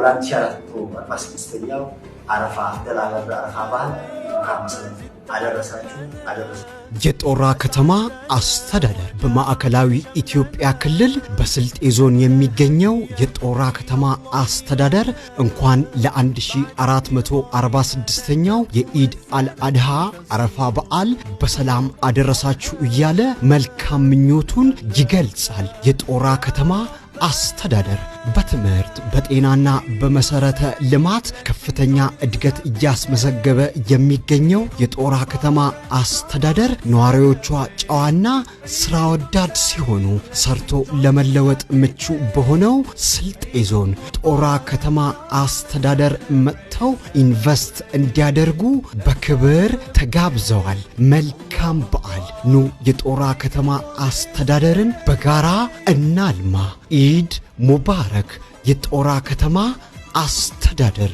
ለ1446ኛው አረፋ አረፋ በዓል እንኳን በሰላም አደረሳችሁ አደረሰ። የጦራ ከተማ አስተዳደር በማዕከላዊ ኢትዮጵያ ክልል በስልጤ ዞን የሚገኘው የጦራ ከተማ አስተዳደር እንኳን ለ1446ኛው የኢድ አልአድሃ አረፋ በዓል በሰላም አደረሳችሁ እያለ መልካም ምኞቱን ይገልጻል። የጦራ ከተማ አስተዳደር በትምህርት፣ በጤናና በመሰረተ ልማት ከፍተኛ እድገት እያስመዘገበ የሚገኘው የጦራ ከተማ አስተዳደር ነዋሪዎቿ ጨዋና ስራ ወዳድ ሲሆኑ፣ ሰርቶ ለመለወጥ ምቹ በሆነው ስልጤ ዞን ጦራ ከተማ አስተዳደር መጥተው ኢንቨስት እንዲያደርጉ በክብር ተጋብዘዋል። መልካም በዓል። ኑ የጦራ ከተማ አስተዳደርን በጋራ እናልማ። ኢድ ሙባረክ። የጦራ ከተማ አስተዳደር።